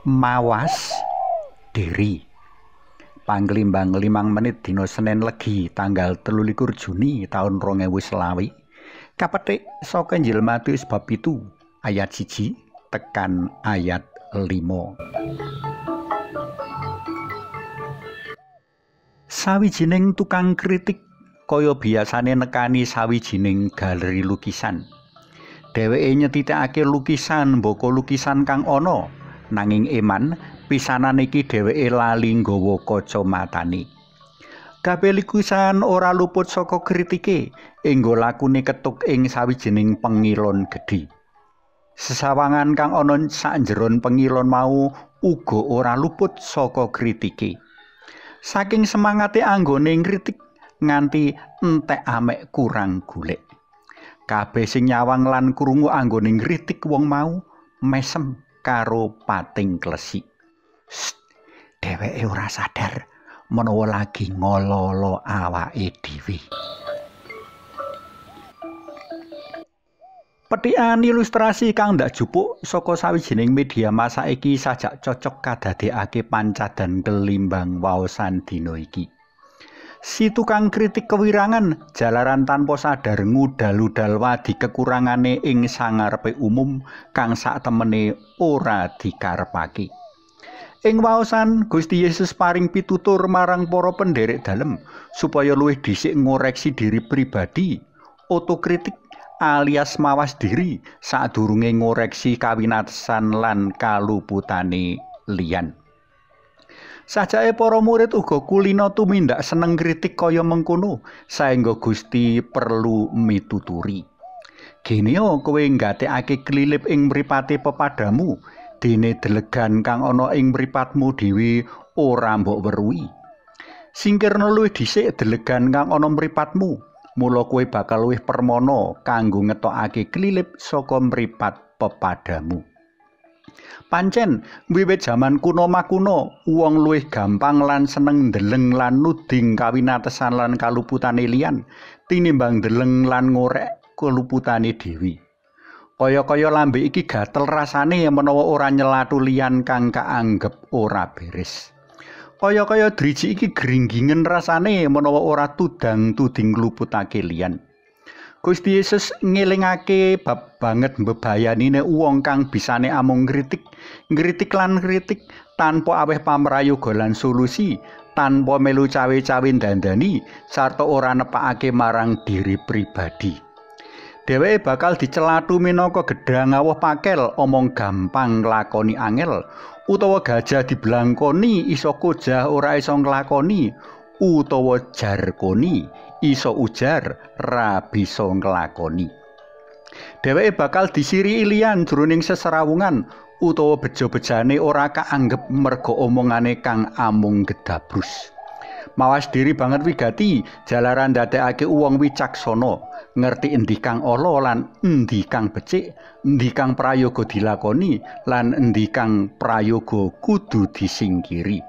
Mawas diri. Panglimbang 5 menit dina Senin Legi tanggal 23 Juni taun 2020 kapetik saka Injil Matius bab 7 ayat 1 tekan ayat 5. Sawijining tukang kritik kaya biasane nekani sawijining galeri lukisan. Dheweke nyetitekake lukisan mbaka lukisan kang ana, nanging eman pisanan iki dheweke lali nggawa kacamatane. Kabeh lukisan ora luput saka kritike, enggo lakune ketuk ing sawijining pengilon gedhe. Sesawangan kang ana sakjeron pengilon mau uga ora luput saka kritike. Saking semangate anggone ngritik nganti entek amek kurang golek. Kabeh sing nyawang lan krungu anggone ngritik wong mau mesem karo pating klesik. Dheweke ora sadar menawa lagi ngolo-olo awake dhewe. Petikan ilustrasi kang ndak jupuk saka sawijining media massa iki sajak cocok kadadekake pancadan kelimbang waosan dina iki. Si tukang kritik kewirangan jalaran tanpa sadar ngudal-udal wadi kekurangane ing sangarepe umum kang saktemene ora dikarepake. Ing waosan Gusti Yesus paring pitutur marang para penderek dalem supaya luwih dhisik ngoreksi diri pribadi, otokritik alias mawas diri sadurunge ngoreksi kawinatesan lan kaluputane liyan. Sajake para murid uga kulina tumindak seneng kritik kaya mengkono, saengga Gusti perlu mituturi. Geneo kowe nggatekake klilip ing mripate pepadamu, dene delegan kang ana ing mripatmu dhewe ora mbok weruhi. Singkirna luwih dhisik delegan kang ana mripatmu, mula kowe bakal luwih permana kanggo ngetokake klilip saka mripat pepadamu. Pancen wiwit jaman kuno makuno wong luwih gampang lan seneng ndeleng lan nuding kawinatesan lan kaluputane liyan tinimbang ndeleng lan ngorek kaluputane dhewe. Kaya-kaya lambe iki gatel rasane menawa ora nyelathu liyan kang kaanggep ora beres. Kaya-kaya driji iki gringgingen rasane menawa ora tudang-tuding ngluputake liyan. Gusti Yesus ngelingake bab banget mbebayanine wong kang bisane amung ngritik, ngritik lan ngritik tanpa aweh pamrayoga lan solusi, tanpa melu cawe-cawe ndandani sarta ora nepakake marang diri pribadi. Dheweke bakal dicelathu minangka gedhang awoh pakel omong gampang nglakoni angel, utawa gajah diblangkoni iso kojah ora iso nglakoni, utawa jarkoni iso ujar ra bisa nglakoni. Dheweke bakal disiri liyan jroning seserawungan utawa beja-bejane ora kaanggep merga omongane kang amung gedabrus. Mawas diri banget wigati jalaran ndadekake wong wicaksana, ngerti endi kang ala lan endi kang becik, endi kang prayoga dilakoni lan endi kang prayoga kudu disingkiri.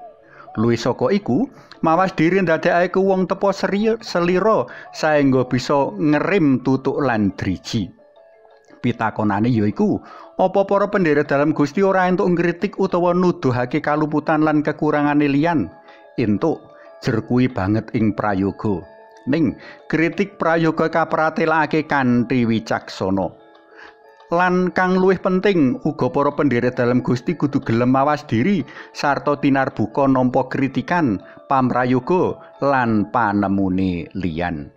Luwih saka iku, mawas diri ndadekake wong tepa selira saengga bisa ngerem tutuk lan driji. Pitakonane ya iku, apa para pendherek dalem Gusti ora entuk ngritik utawa nuduhake kaluputan lan kekurangane liyan? Entuk, jer kuwi banget ing prayoga. Ning kritik prayoga kapratelake kanthi wicaksana. Lan kang luwih penting, uga para pendherek dalem Gusti kudu gelem mawas diri sarta tinarbuka nampa kritikan, pamrayoga lan panemune liyan.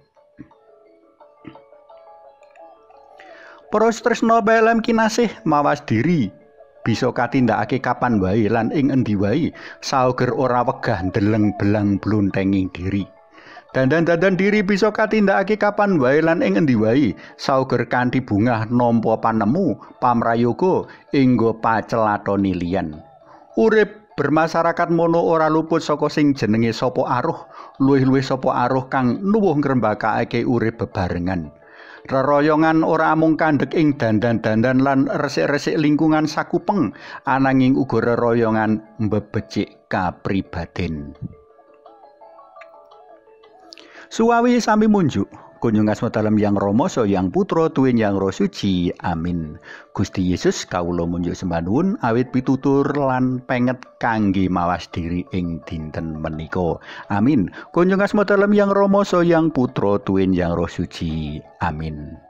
Para tresna PLM kinasih, mawas diri bisa katindakake kapan wae lan ing endi wae, sauger ora wegah ndeleng belang blontenging diri. Dandan-dandan diri bisa katindakake kapan wae lan ing endi wae, sauger kanthi bungah nampa panemu, pamrayoga enggo pacelathoni liyan. Urip bermasyarakat mono ora luput saka sing jenenge sapa aruh, luwih-luwih sapa aruh kang nuwuh ngrembakake urip bebarengan. Reroyongan ora amung kandhek ing dandan-dandan lan resik-resik lingkungan sakupeng, ananging uga reroyongan mbebecik kapribaden. Suwawi sami munjuk, Kunjung asma dalem Yang Rama saha Yang Putra tuwin Yang Roh Suci. Amin. Gusti Yesus, kawula munjuk sembah nuwun awit pitutur lan penget kangge mawas diri ing dinten menika. Amin. Kunjung asma dalem Yang Rama saha Yang Putra tuwin Yang Roh Suci. Amin.